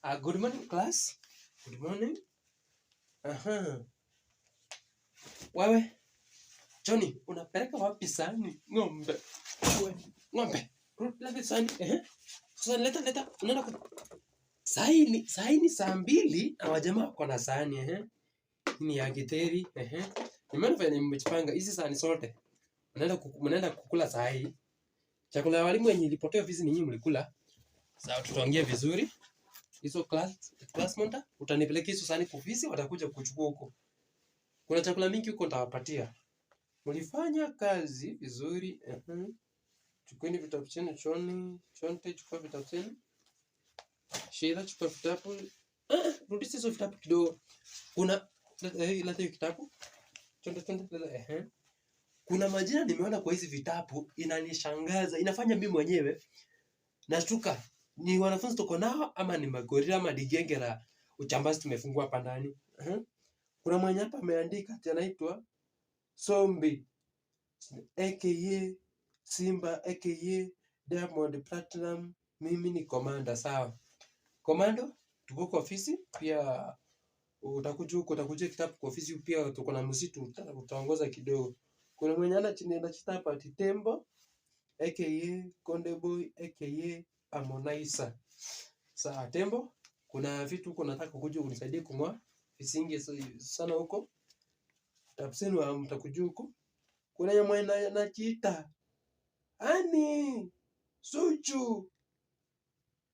Good morning, class. Good morning. Aha. Wewe Johnny, unapeleka wapi sahani? Ng'ombe. Wewe, ng'ombe. Leta sahani. Eh. Sasa leta leta. Unaenda ku Sahani saa 2 na wajamaa wako na sahani eh. Hii ni ya githeri eh. Nimeona vile mmejipanga hizi sahani zote. Mnaenda kukula saa hii. Chakula ya walimu yenye ilipotea ofisi ni nyinyi mlikula. Sawa, tutaongea vizuri. Hizo class monitor, utanipelekea hizo sahani kwa ofisi, watakuja kuchukua huko. Kuna chakula mingi huko nitawapatia. Mlifanya kazi vizuri. Chukueni vitabu chenu choni, Chonte chukua vitabu chenu. Sheila chukua vitabu. Ah, rudisha hizo vitabu kidogo. Kuna leta hiyo kitabu. Chonte chonte leta eh. Kuna majina nimeona kwa hizi vitabu inanishangaza, inafanya mimi mwenyewe nashtuka. Ni wanafunzi tuko nao ama ni magorila ama ni genge la uchambazi tumefungua hapa ndani. Kuna mwenye hapa ameandika ati anaitwa Sombi aka Simba aka Diamond Platinum. Mimi ni komanda, sawa. Komando, tuko kwa ofisi pia, utakuja huko, utakuja kitabu kwa ofisi pia, tuko na msitu, utaongoza kidogo. Kuna mwenye ana chini anachita hapa ati Tembo aka Konde Boy aka Harmonize. Sawa, Tembo, kuna vitu huko nataka kuja unisaidie kung'oa visingi sana huko. Tapseni wa mtakuja huko. Kuna ya mwenye anajiita Ani Suchu.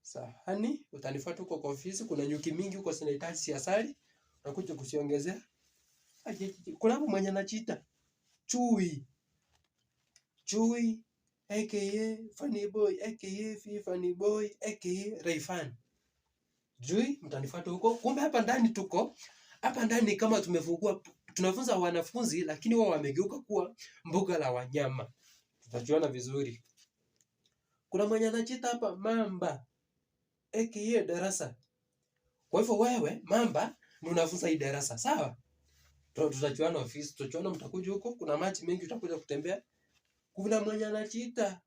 Sahani, utanifuata huko kwa ofisi. Kuna nyuki mingi huko zinahitaji asali. Utakuja kusiongezea. Kuna hapo mwenye anajiita Chui. Chui aka Funny Boy aka Funny Boy aka Rayfan. Jui, mtanifuata huko. Kumbe hapa ndani tuko. Hapa ndani kama tumefungua, tunafunza wanafunzi lakini wao wamegeuka kuwa mbuga la wanyama. Tutajuana vizuri. Kuna mwenye anajiita hapa Mamba aka darasa. Kwa hivyo wewe Mamba ni unafunza hii darasa, sawa? Tutajuana ofisi, tutajuana, mtakuja huko, kuna maji mengi utakuja kutembea. Kuna mwenye anajiita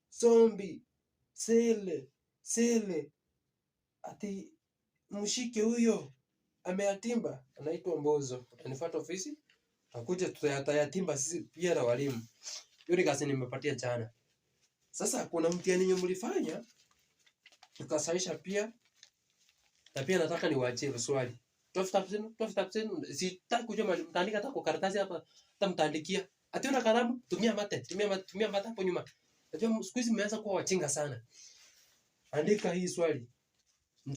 Sombi Sele Sele, ati mshike huyo ameatimba, anaitwa Mbozo. Utanifuata ofisi, tutakuja tutayatimba sisi pia na walimu. Hiyo ni kazi nimepatia jana. Sasa kuna mtihani yenye mlifanya tukasaisha pia, na pia nataka niwaachie swali. Toa vitabu zenu, toa vitabu zenu. Sitaki kujua mtaandika hata kwa karatasi hapa, hata mtaandikia. Ati una kalamu, tumia mate, tumia mate, tumia mate hapo nyuma. Najua siku hizi mmeanza kuwa wachinga sana. Andika hii swali.